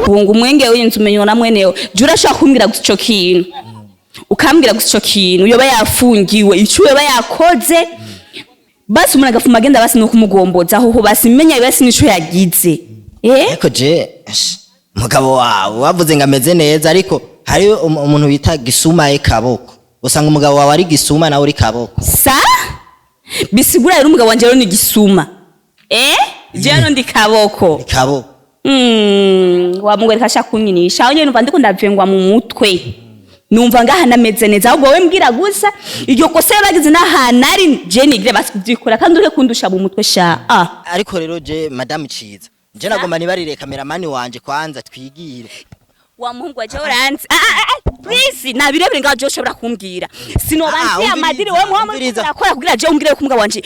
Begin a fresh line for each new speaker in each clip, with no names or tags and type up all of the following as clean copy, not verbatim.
Bunga umwenge w'inzu umenywa na mwenewe. Je urashobora kumbwira gusa ico kintu, ukambwira gusa ico kintu yoba yafungiwe, ico yoba yakoze, basi umuntu agafuma agenda, basi no kumugomboza hoho, basi menya basi nico yagize, eh.
Ariko je mugabo wawe wavuze ngo ameze neza, ariko hari umuntu bita Gisuma e Kaboko, usanga umugabo wawe ari Gisuma, nawe uri Kaboko.
Sa bisigura rero umugabo wanje rero ni Gisuma, eh, je rero ndi Kaboko.
Kaboko.
Wamugwereka ashaka kunyinisha, aho nyene numva ndiko ndavengwa mu mutwe, numva ngaha nameze neza. Ahubwo wowe mbwira gusa iryo kosa yabagize n'ahantu ari, je nigire basi kuvyikora, kandi ureke kundusha mu mutwe sha, ah.
Ariko rero je, madamu Ciza, je nagomba nibarire kameramani wanje kwanza twigire.
Wa muhungu waje uranzi, ah, ah, ah, please, nabirebere ngaho. Je ushobora kumbwira sinoba
Ah,
nzi
umviriza,
amadiri wewe muha muri
umviriza.
urakora kugira je umbwire ko umugabo wanje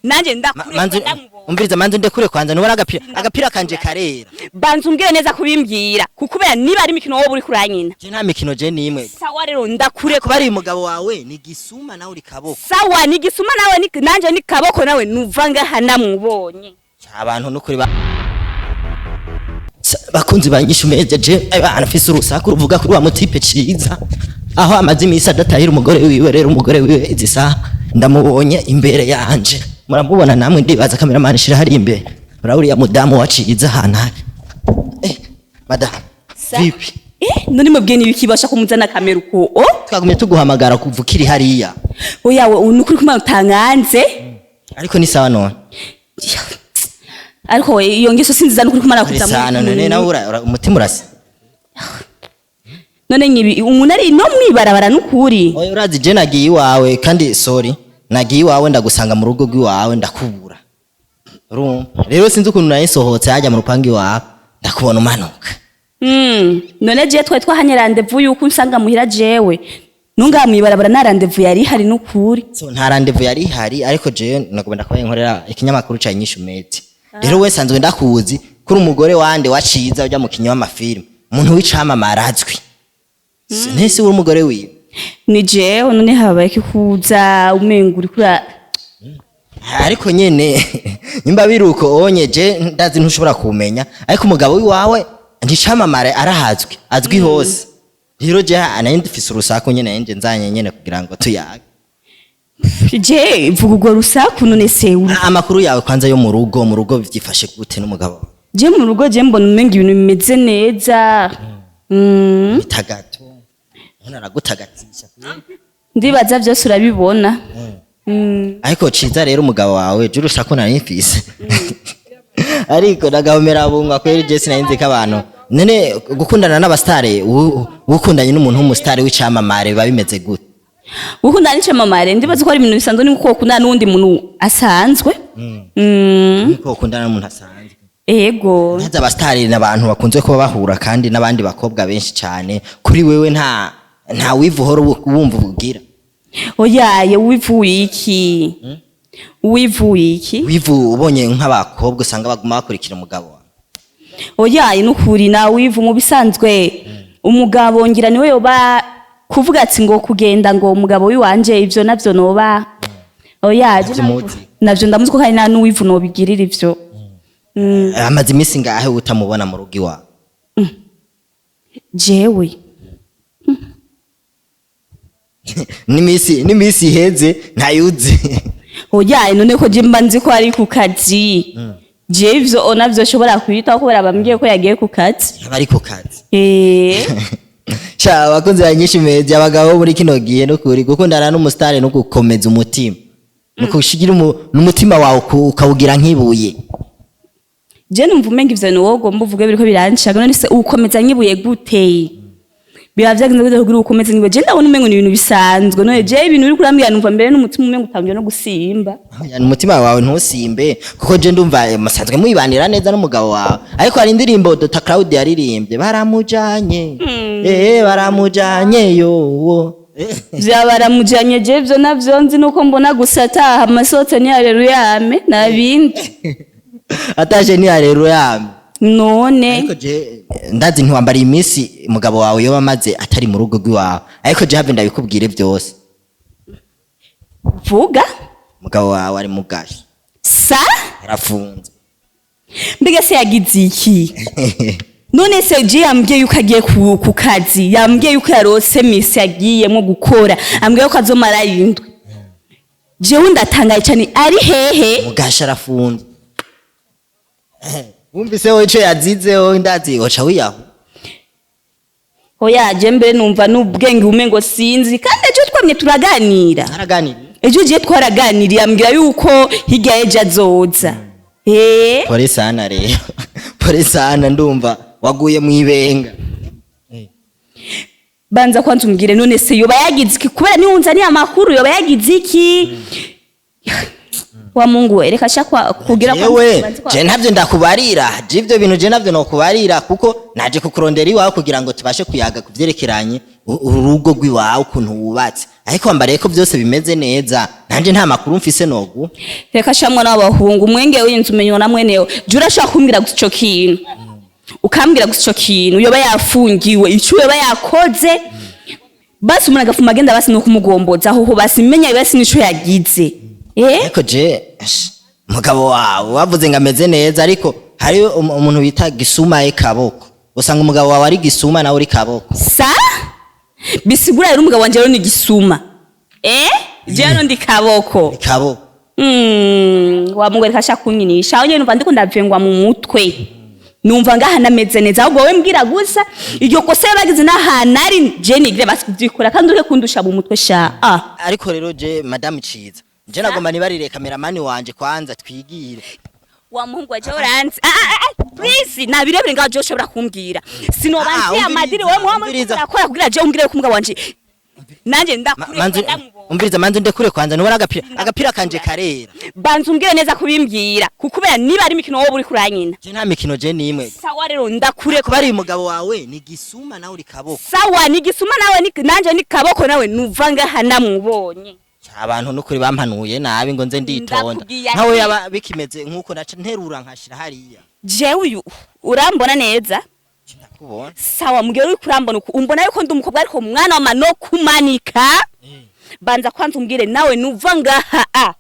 nanje ndakure.
Manzu
ndamubonye.
Umviriza, manzu ndekure kwanza, nubona agapira kanje karera.
Banza umbwire neza kubimbwira, kukubera niba ari imikino wowe uri kuranyina.
Je nta mikino je nimwe.
Sawa rero, ndakure.
Kuba ari umugabo wawe ni Gisuma, nawe uri Kaboko.
Sawa, ni Gisuma nawe ni nanje ni Kaboko, nawe nuva ngaha namubonye.
Abantu nukuri ba bakunzi banyisha umeje, je abana mfise urusaku ruvuga kuri wa mutipe Ciza, aho amaze imisi adatahira umugore wiwe. Rero umugore wiwe izi saha ndamubonye imbere yanje, muramubona namwe ndibaza. Kameramani, shira hari imbere, uriya mudamu wa Ciza ahantu ari. Eh, madamu. Vipi?
Eh, none mubwiye nibiki basha kumuzana kamera uko o?
Twagumye tuguhamagara kuva ukiri hariya.
Oya we, nukuri kumana utanganze.
Ariko ni sawa none?
Ariko we, iyo ngeso sinziza, nukuri kumana
Ni
kuza.
sawa none? Nawe umutima urasa.
None nyibi umuntu ari no mwibarabara nukuri.
Oya, urazi je nagiye iwawe, kandi sorry, nagiye iwawe ndagusanga mu rugo rw'iwawe ndakubura. Urumva rero sinzi ukuntu nari nsohotse hajya mu rupangu iwawe ndakubona umanuka.
None je twari twahanye rendez-vous yuko unsanga muhira, jewe nunga mwibarabara na rendez-vous yari ihari nukuri?
So nta rendez-vous yari ihari, ariko jewe nagomba ndakuba nkorera ikinyamakuru ca Inyishu Media. Rero we sanzwe ndakuzi kuri umugore wande wa Ciza ujya mu kinyo w'amafilme, umuntu w'icamamare azwi. Ntese uri umugore wiwe?
Ni jewe. None habaye kikuza umenga uri kura?
Ariko nyene nyimba biruko onye, je ndazi ntushobora kumenya, ariko umugabo wiwawe nticamamare, arahazwi, azwi hose. Rero je nari ndifise urusaku nyene, nje nzanye nyene kugira ngo tuyage.
Je vuga urwo rusaku none se uru.
Amakuru yawe kwanza yo mu rugo, mu rugo vyifashe gute n'umugabo?
Je mu rugo je mbona umenga ibintu bimeze neza.
Bitagato none aragutagatisha?
Ndibaza byose urabibona.
Ariko Ciza rero, umugabo wawe, je urusaku nari mfise, ariko ndagahomera bungwa kweri. Je sinari nzi ko abantu none gukundana n'abastare, ukundanye n'umuntu w'umusitari w'icamamare biba bimeze gute?
Gukundana n'icamamare ndibaza ko ari ibintu bisanzwe, ni nkuko ukundana n'uwundi muntu asanzwe.
Nkuko ukundana n'umuntu asanzwe?
Ego.
Ntazi abastari ni abantu bakunze kuba bahura kandi n'abandi bakobwa benshi cyane. Kuri wewe nta wivu uhora wumva ugira?
Oyaye, wivuye iki, wivuye iki?
Wivu ubonye nk'abakobwa usanga baguma bakurikira umugabo wawe.
Oyaye, nukuri nawe wivu. Mu bisanzwe umugabo ngira niwe yoba kuvuga ati ngo kugenda ngo umugabo wiwanje, ivyo navyo noba oya je.
Navyo muzi.
Navyo ndamuzi ko kandi nta n'uwivu nobigirira ivyo.
Amaze iminsi ngahe utamubona mu rugo iwawe?
Jewe?
N'imisi iheze ntayuzi.
Oya, none ko je mba nzi ko ari ku kazi, je ivyo navyo shobora kwitaho kubera bambwiye ko yagiye ku kazi.
Aba ari ku kazi.
Eh.
Sha abakunzi ba Nyinshi Media, abagabo muri kino gihe nukuri gukundana n'umusitari no gukomeza umutima, ni kushigira n'umutima wawe ukawugira nk'ibuye.
Je numva umenga ivyo ni wowe ugomba uvuge, biriko biranshaka. None se ukomeza nkibuye gute? Biba vyagenze gute kugira ukomeze nkibuye? Je ndabona umengo ni ibintu bisanzwe. None je ibintu uri kurambwira numva mbere n'umutima umengo utangiye no gusimba.
Oya, umutima wawe ntusimbe, kuko je ndumva musanzwe mwibanira neza n'umugabo wawe. Ariko hari indirimbo Dr Claude yaririmbye, baramujanye, eh, baramujanye yowo.
Vya baramujanye, je ivyo navyo nzi nuko mbona gusa ataha amasohotse ntiyareruyame nabindi.
Atashe ntiyareruyame.
None?
Ariko je ndazi ntiwambara iminsi umugabo wawe yoba amaze atari mu rugo rw'iwawe, ariko je have ndabikubwire byose.
Vuga.
Umugabo wawe ari mu gasho.
Sa?
Arafunze.
Mbega se yagize iki? None se je yambwiye yuko agiye ku kazi, yambwiye yuko yarose misi agiyemo gukora, ambwiye yuko azomara indwi. Jewe ndatangaye cyane, ari hehe?
Mugasha arafunze. Wumvise wowe ico yazizeho, ndazi woca wiyahu.
Oya, je mbere numva n'ubwenge umengo sinzi, kandi ejo twamye turaganira.
Mwaraganiriye?
Ejo je twaraganiriye, ambwira yuko hirya y'ejo azoza. Eh.
Pole sana rero, pole sana, ndumva waguye mwibenga.
Banza kwanza umbwire, none se yoba yagize iki? Kubera niba unzaniye amakuru, yoba yagize iki? Wa Mungu we, reka sha kwa kugira
Jewe je ntavyo ndakubarira, je ivyo bintu je ntavyo nokubarira, kuko naje kukurondera iwawe kugira ngo tubashe kuyaga kuvyerekeranye urugo rw'iwawe ukuntu wubatse, ariko wambariye ko vyose bimeze neza, nanje nta makuru mfise nogu.
Reka sha mwana w'abahungu, umwenge w'inzu umenywa na mwenewo. Je urashobora kumbwira gusa ico kintu, ukambwira gusa ico kintu yoba yafungiwe, ico yoba yakoze, basi umuntu agafuma agenda, basi no kumugomboza hoho, basi menya basi nico yagize, eh.
Ariko je umugabo wawe wavuze ngo ameze neza, ariko hari umuntu bita Gisuma e Kaboko, usanga umugabo wawe ari Gisuma nawe uri Kaboko.
Sa bisigura rero umugabo wanje rero ni Gisuma, eh, je rero ndi Kaboko.
Kaboko.
Wa Mungu, reka sha kunyinisha. Aho nyene numva ndiko ndavengwa mu mutwe, numva ngaha nameze neza. Ahubwo wowe mbwira gusa iryo kosa yabagize n'ahantu ari, je nigire basi kuvyikora, kandi ureke kundusha mu mutwe sha, ah.
Ariko rero je madamu Ciza, je nagomba nibarire kameramani wanje kwanza twigire.
Wa muhungu waje uranzi, ah, ah, ah, please, nabirebere ngaho. Je ushobora kumbwira sinoba
Ah,
nzi amadiri wewe muha muri
umviriza.
kurakora kugira je umbwire ko umugabo wanje nanje ndakure
Manzu
ndamubonye.
Umviriza, manzu ndekure kwanza, nubona agapira kanje karera.
Banza umbwire neza kubimbwira, kukubera niba ari imikino wowe uri kuranyina.
Je nta mikino je nimwe.
Sawa rero, ndakure.
Kuba ari umugabo wawe ni Gisuma nawe uri Kaboko.
Sawa, ni Gisuma nawe ni nanje ni Kaboko, nawe nuva ngaha namubonye.
Abantu nukuri bampanuye nabi ngo nze nditonda.
Ndakubwiye ati-
Nkawe yaba bikimeze nkuko naca nterura nkashira hariya.
Jewe uyu urambona neza?
Ndakubona.
Sawa, mugero uri kurambona uku, umbona yuko ndi umukobwa, ariko mwana wa mano kumanika. Banza kwanza umbwire nawe nuva ngaha a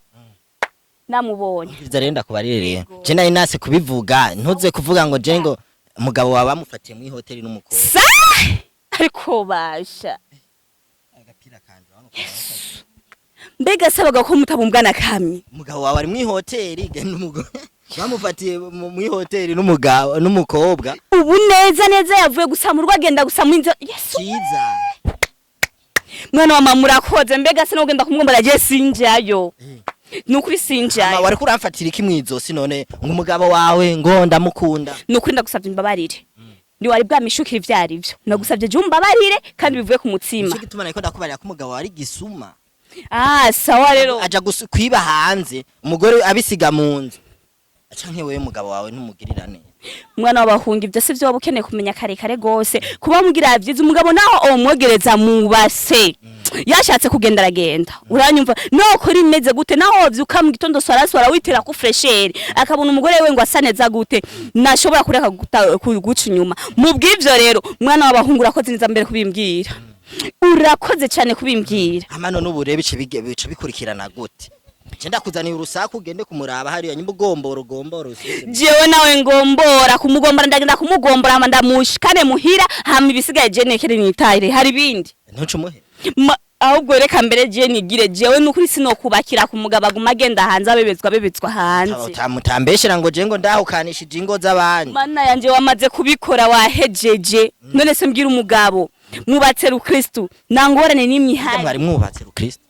namubonye.
Umviriza rero, ndakubarire rero, je nari nase kubivuga, ntuze kuvuga ngo je ngo umugabo wawe bamufatiye muri hoteli n'umukobwa.
Sa ariko basha.
Agapira kanje urabona.
Mbega sabaga ko mutabumbwana kamwe?
Umugabo wawe ari muri hoteli n'umugore, bamufatiye muri hoteli n'umugabo n'umukobwa.
Ubu neza neza yavuye gusa mu rugo, agenda gusa mu inzu, Yesu!
Ciza.
Mwana wa mama, urakoze. Mbega se nogenda kumwombora? Je sinjayo, nukuri sinjayo.
Wari kuramfatira iki mwizosi none ngo umugabo wawe ngo ndamukunda?
Nukuri ndagusavye imbabarire, ndi wari bwamishukira ivyo ari vyo. Ndagusavye je umbabarire kandi bivuye ku mutima.
Nico gituma nariko ndakubarira ko umugabo wawe ari Gisuma.
Ah, sawa rero.
Aja kwiba hanze, umugore abisiga mu nzu, canke wewe umugabo wawe ntumugirira neza.
Mwana w'abahungu, ivyo si vyo waba ukeneye kumenya kare kare gose. Kuba mugira vyiza umugabo, naho omwogereza mubase, yashatse kugenda aragenda, uranyumva? Nokora imeze gute, naho wovyuka mu gitondo swaraswara witera ku fraîcheur, akabona umugore we ngo asa neza gute, nashobora kureka guca inyuma. Mu bw'ivyo rero, mwana w'abahungu, urakoze neza mbere kubimbwira, urakoze cyane kubimbwira.
Amano n'ubu bice bice bikurikirana gute? Je ndakuzaniye urusaku, ugende kumuraba hariya, nyimba ugombora ugombora usubize.
Jewe nawe ngombora kumugombora, ndagenda kumugombora hama ndamushikane muhira, hama ibisigaye je nekere nitahire, hari ibindi.
Ntuce umuhe.
Ahubwo reka mbere je nigire. Jewe nukuri sinokubakira ku mugabo aguma agenda hanze, abebezwa abebezwa hanze.
Mutambeshera ngo je ngo ndahukanishije ingo z'abandi.
Mana yanje, wamaze kubikora, wahejeje. None se mbwira, umugabo mwubatse rukristu, nta ngorane n'imwe ihari.
Mwari mwubatse rukristo?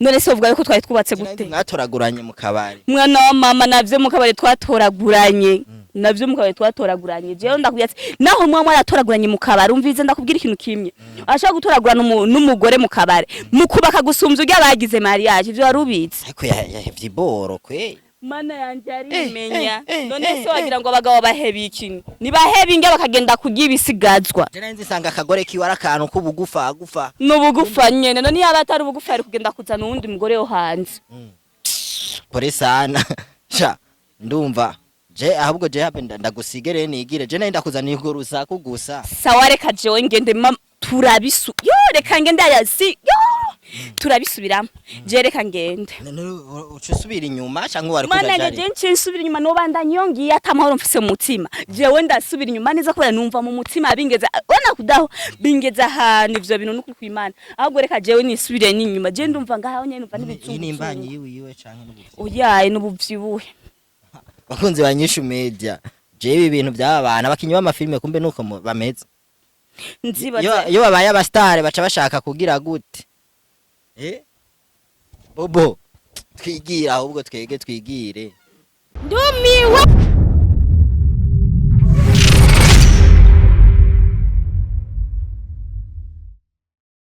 None se uvuga yuko twari twubatse gute?
Mwatoraguranye mu kabari.
Mwana wa mama, navyo mu kabari twatoraguranye, navyo mu kabari twatoraguranye. Jewe ndakubwira ati naho mwa mwaratoraguranye mu kabari, umvize ndakubwira ikintu kimwe: ashobora gutoragurana n'umugore mu kabari, mukubaka gusumvya urya bagize mariage. Ivyo wari ubizi?
Ariko yahevye iboro kwe.
Mana yanje, arimenya. None se wagira ngo abagabo baheba iki? Nibaheba inge bakagenda kurya ibisigazwa.
Je nari nzisanga akagore kiwe ari akantu k'ubugufa gufa.
N'ubugufa nyene. None yaba atari ubugufa, yari kugenda kuzana uwundi mugore wo hanze?
Pole sana sha, ndumva je ahubwo je habe ndagusige rero nigire, je nari ndakuzaniye urwo rusaku gusa.
Sawa, reka jewe ngende, turabisu yo, reka ngende aya si yo. Turabisubiramo, je reka ngende.
None uca usubira inyuma canke wari
Mana
kuja?
yanjye, je nce nsubira inyuma, nobandanya iyo ngiye ata amahoro mfise mu mutima. Jewe ndasubira inyuma neza kubera numva mu mutima bingeza wana kudaho, bingeza ahantu ivyo bintu n'ukuri kw'Imana. Ahubwo reka jewe nisubire n'inyuma, je ndumva ngaho nyene numva
Iyi ni imbanyi
n'ibizungu.
yiwe yiwe canke n'ubuvyibuhe?
Oyaye, n'ubuvyibuhe.
Bakunzi ba Nyishu Media, jewe ibi bintu by'aba bantu abakinyi b'amafilme, kumbe nuko bameze.
Nzibaza.
Iyo babaye abasitari baca bashaka kugira gute? Bobo, twigire ahubwo, twege twigire.
Ndumiwe.